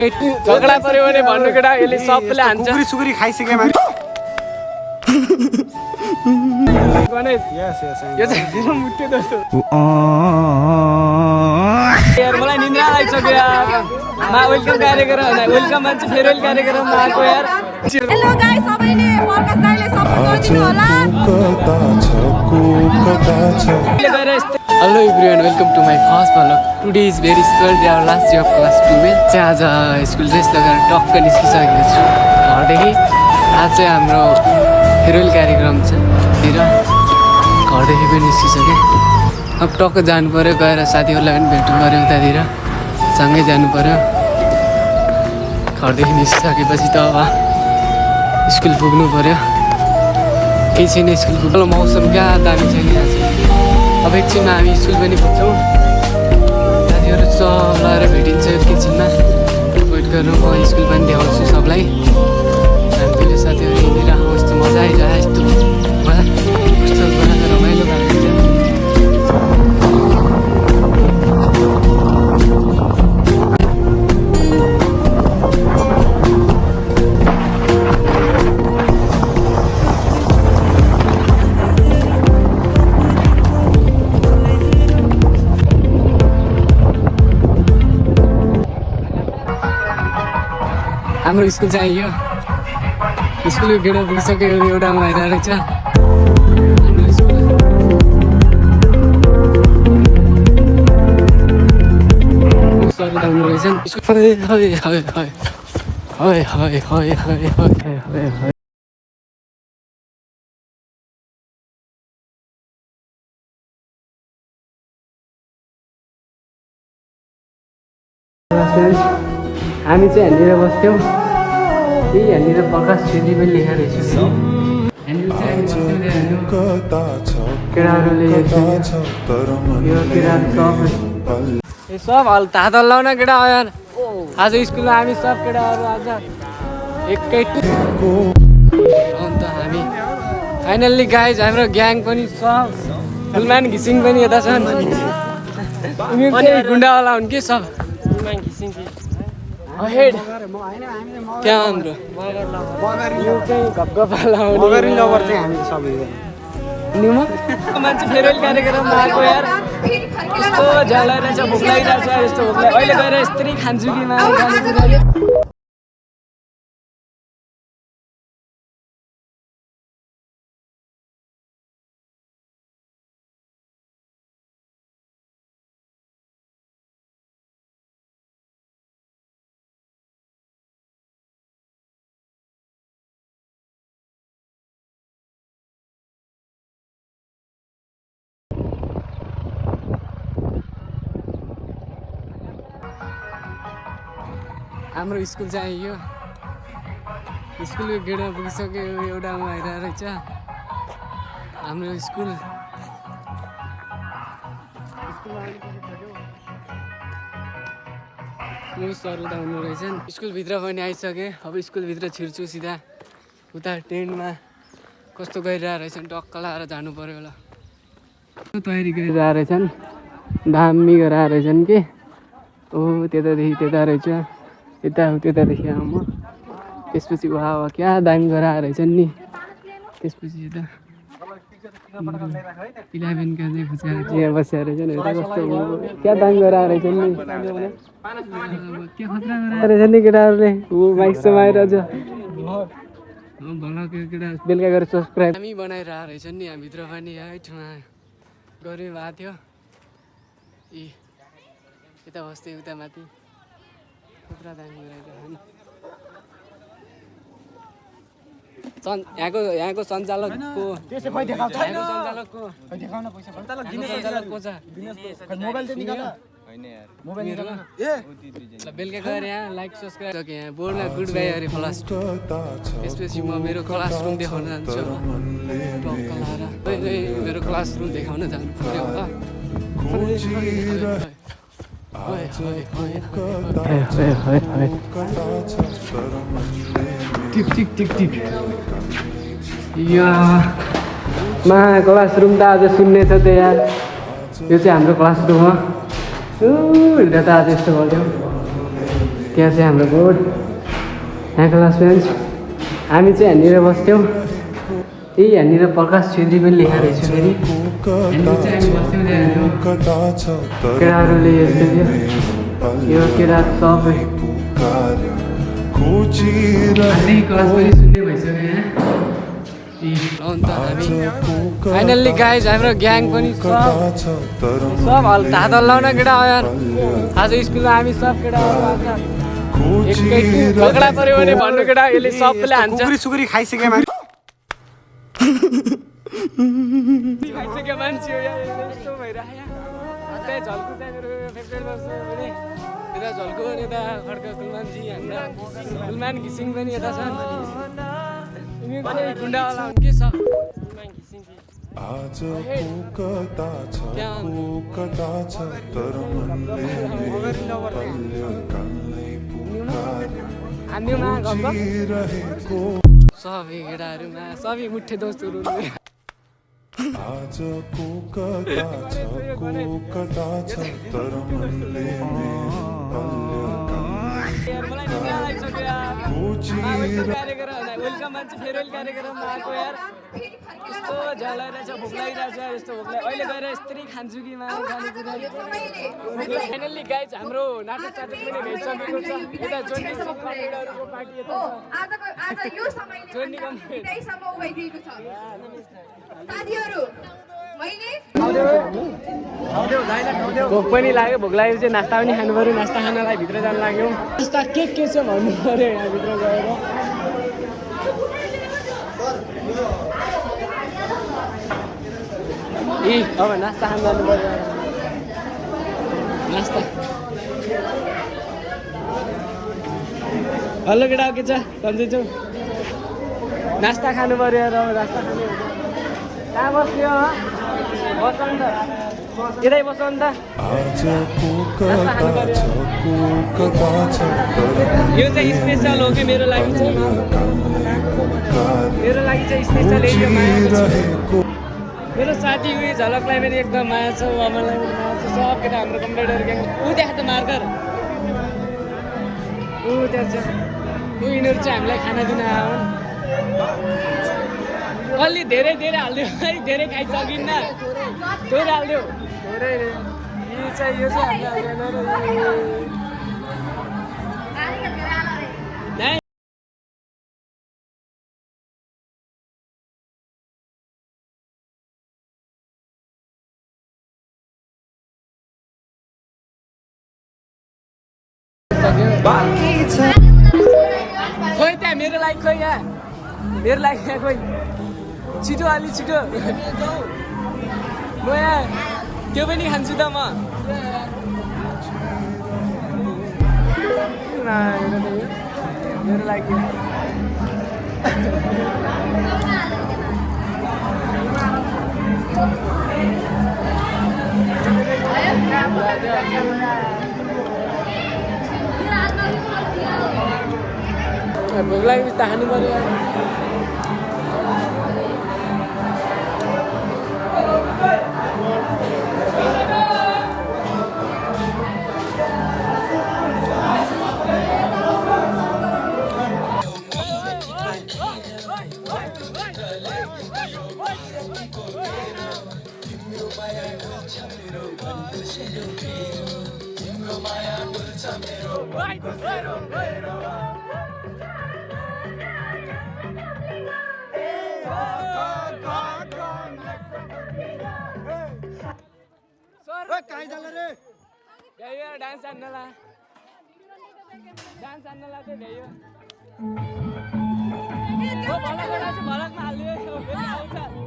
झगडा पर्यो भने भन्नु केटा यसले सबैले हान्छ कुकुरी सुकुरी खाइसके माथि गणेश यो चाहिँ मेरो मुट्टे जस्तो यार मलाई निन्द्रा आइसक्यो यार मा वेलकम कार्यक्रम वेलकम मान्छे फेयरवेल कार्यक्रममा आएको यार हेलो गाइस सबैले फर्कस दाइले सपोर्ट गरिदिनु होला hello everyone welcome to my first vlog today is very special day our last day of class 12 चाहिँ आज स्कुल ड्रेस लगाएर टक्क निस्किसकेको छु घरदेखि आज चाहिँ हाम्रो फेयरवेल कार्यक्रम छ र घरदेखि पनि निस्किसकेँ अब टक्क जानु पऱ्यो गएर साथीहरूलाई पनि भेट्नु पऱ्यो उतातिर सँगै जानु पऱ्यो घरदेखि निस्किसकेपछि त अब स्कुल पुग्नु पऱ्यो केही छैन स्कुल पुग्नु मौसम क्या दामी छ नि आज अब एकछिनमा हामी स्कुल पनि पुग्छौँ साथीहरू सब लगाएर भेटिन्छ एकछिनमा वेट गरेर म स्कुल पनि देखाउँछु सबलाई हामीले साथीहरू हिँडेर यस्तो मजा आइरह यस्तो मजा कस्तो रमाइलो भएको हुन्छ हाम्रो स्कुल चाहिँ यो स्कुलको गेट पुगिसक्यो एउटामा आइरहेको रहेछ हाम्रो स्कुल हामी चाहिँ यहाँनिर बस्थ्यौँ यही यहाँनिर प्रकाश छेत्री पनि लेखेर रहेछु केटाहरूले यो केटाहरू सब हल हात हल्लाउन केटा यार आज स्कुलमा हामी सब केटाहरू आज एकै अन्त हामी फाइनल्ली गाइज हाम्रो ग्याङ पनि सब फुलमान घिसिङ पनि यता छन् गुन्डावाला हुन् कि सब हेड त्यहाँ हाम्रो यो चाहिँ घपघपाला मान्छे फेयरवेल कार्यक्रममा आएको यार यस्तो झ्याउ रहेछ भोक लागिरहेको छ यस्तो भोक अहिले गएर यस्तै खान्छु कि हाम्रो स्कुल चाहिँ यो स्कुलको गेटमा पुगिसक्यो एउटामा आइरहेको रहेछ हाम्रो स्कुल सर उता हुनु रहेछन् स्कुलभित्र पनि आइसकेँ अब स्कुलभित्र छिर्छु सिधा उता टेन्टमा कस्तो गरिरहेको रहेछन् टक्क लाएर जानु पऱ्यो होला तयारी गरिरहेको रहेछन् दामी गरिरहेको रहेछन् कि ओ त्यतादेखि त्यता रहेछ यता हो त्यतादेखि आउँ म त्यसपछि वा क्या दामी गराएर रहेछन् नि त्यसपछि यता 11 का चाहिँ खुच्चा यहाँ बसेर रहेछन् यता कस्तो क्या दामी गराएर रहेछन् नि के खतरा गराएर रहेछन् नि केटाहरूले ऊ माइक समाएर अझ भल केटा बेलुका गएर सब्सक्राइब हामी बनाइरहेको रहेछन् नि हामीभित्र पनि हाइटमा गर्नु भएको थियो ए यता बस्थ्यो उता माथि यहाँको सञ्चालकको बेलुका गएर यहाँ लाइक सब्सक्राइब यहाँ बोर्डमा गुड बाई अरे क्लास त्यसपछि म मेरो क्लास रुम देखाउन जान्छु मेरो क्लास रुम देखाउन जानु पऱ्यो टिक टिक टिक टिक मा क्लासरुम त आज सुन्ने छ त यार यो चाहिँ हाम्रो क्लासरुम हो हिँड्दा त आज यस्तो गर्थ्यौँ त्यहाँ चाहिँ हाम्रो बोर्ड यहाँ क्लास बेन्च हामी चाहिँ यहाँनिर बस्थ्यौँ त्यही यहाँनिर प्रकाश छेत्री पनि लेखेको रहेछ फेरि यहाँनिर चाहिँ हामी बस्थ्यौँ त्यहाँ केटाहरूले यस्तो थियो यो केटा सबै आधी क्लास पनि सुन्ने भइसक्यो यहाँ अन्त हामी फाइनल्ली गाइज हाम्रो ग्याङ पनि सब हात हल्लाउन केटा हो यार आज स्कुलमा हामी सब केटाहरू एकै झगडा पऱ्यो भने भन्नु केटा यसले सबैले हान्छ सुकुरी खाइसक्यो खाइसक्यो मान्छे हो यार यस्तो भइरहेको त्यही झल्को चाहिँ मेरो फेभरेट बस्छ भने यता झल्को अनि यता खड्का गुलमानजी हाम्रा गुलमान घिसिङ पनि यता छ गुन्डावाला के छ सबै केटाहरूमा सबै मुठे दोस्तहरू वेलकम मान्छे फेरि कार्यक्रममा आएको यार यस्तो झ्याउ लागिरहेछ भोक लागिरहेछ यस्तो भोक अहिले गएर यस्तै खान्छु कि खानेकुरा फाइनल्ली गाइज हाम्रो नाटक साटक पनि भइसकेको छ यता जोन्डी केटाहरूको पार्टी यता भोक पनि लाग्यो भोक लाग्यो चाहिँ नास्ता पनि खानु पऱ्यो नास्ता खानलाई भित्र जानु लाग्यो नास्ता के छ भन्नु पऱ्यो यहाँभित्र गएर अब नास्ता खानु जानु पऱ्यो नास्ता हेलो केटा के छ सन्चै छौ नास्ता खानु पऱ्यो र नास्ता खानु कहाँ बस्यो बस अन्त यतै बस अन्त यो चाहिँ स्पेसल हो कि मेरो लागि चाहिँ स्पेसल यो मेरो साथी उयो झलकलाई पनि एकदम माया छ अमरलाई पनि माया छ सब केटा हाम्रो कम्प्युटर ग्याङ ऊ त्यहाँ त मार्कर ऊ त्यहाँ छ यिनीहरू चाहिँ हामीलाई खाना दिन आयो अलि धेरै हालिदियो है धेरै खाइसकिन्न थोरै हालिदियो थोरै यो चाहिँ हामीले खोइ त्यहाँ मेरो लागि खोइ यहाँ खोइ छिटो अलि छिटो म यहाँ त्यो पनि खान्छु त म मेरो लागि भोक लागेपछि त खानु पर्यो डान्स आन्नला त्यो भ्यायो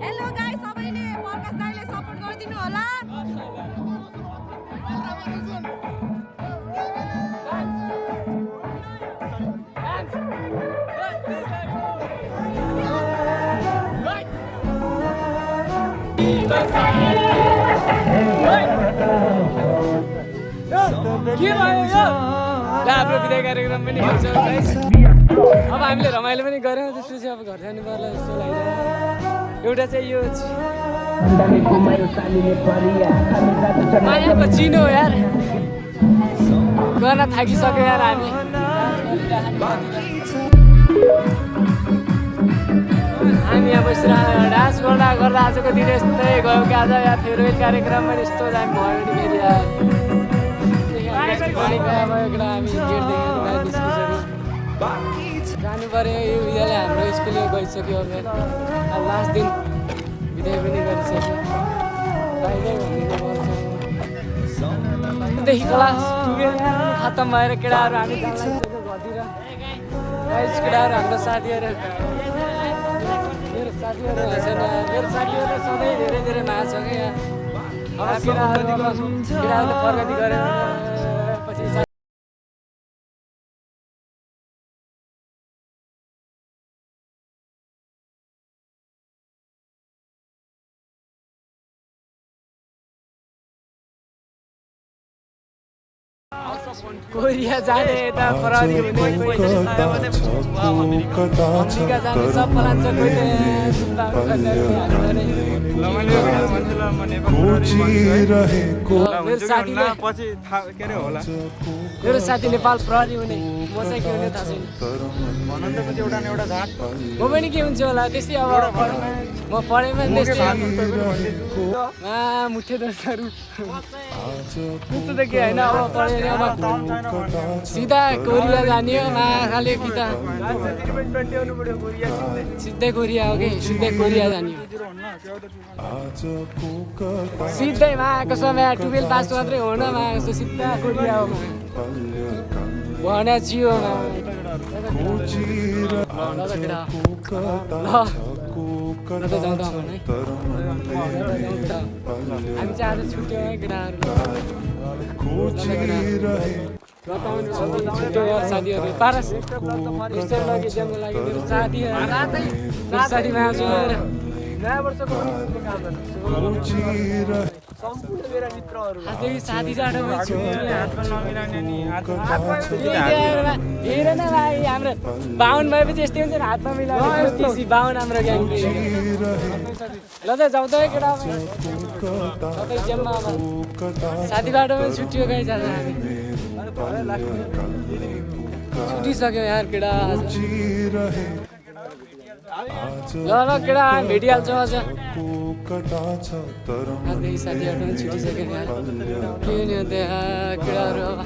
हेलो गाइस सबैले प्रकाश दाइले सपोर्ट गरिदिनु होला के भयो यो हाम्रो विदाय कार्यक्रम पनि भइसक्यो अब हामीले रमाइलो पनि गऱ्यौँ त्यसपछि अब घर जानु पर्ला जस्तो लाग्यो एउटा चाहिँ यो मायाको चिनो यार गर्न थाकिसक्यो यार हामी हामी यहाँ बसेर डान्स गर्दा आजको दिन यस्तै गयो कि आज यहाँ फेयरवेल कार्यक्रममा यस्तो दामी भयो भने फेरि जानु पऱ्यो यो विद्यालय हाम्रो स्कुल गइसक्यो अब लास्ट दिन विदाय पनि गरिसक्यो देखि क्लास 12 खत्तम भएर केटाहरू हामी जान लागिसक्यो घरतिर केटाहरू हाम्रो साथीहरू मेरो साथीहरू सधैँ धेरै धेरै माया छ क्या अब केटाहरूले प्रगति गरेर पछि कोरिया जाने यता प्रहरी हुने अमेरिका जाने सब प्लान छ मेरो साथी नेपाल प्रहरी हुने म चाहिँ के हुने थाहा छैन म पनि के हुन्छ होला त्यस्तै अब म पढेमा त्यस्तै मुठे दर्शहरू त्यस्तो त के होइन अब पढेर अब सिधा कोरिया जाने हो खाले कि त सिधै कोरिया हो कि सिधै कोरिया जाने हो सिधै माको समय 12 पास मात्रै हो न माको सिधा कोरिया हो भने जियो हामी चाहिँ आज छुट्यो है केटाहरू साथीहरू पारस यस्तो लागि जानु लागि मेरो साथीमा आउँछु नयाँ वर्षको साथी जाडोमा हेर न भाइ हाम्रो 52 भएपछि यस्तै हुन्छ नि हातमा मिलाएर 52 हाम्रो ग्याङ ल त जाउँ त केटा सबै जम्मा साथी बाटोमा छुट्टियो कहीँ जाँदा हामी छुटिसक्यो यार केटा ल केटा भेटिहाल्छौँ आज आजदेखि साथीहरू पनि छुटिसक्यो यार के नि हो त्यहाँ केटाहरू अब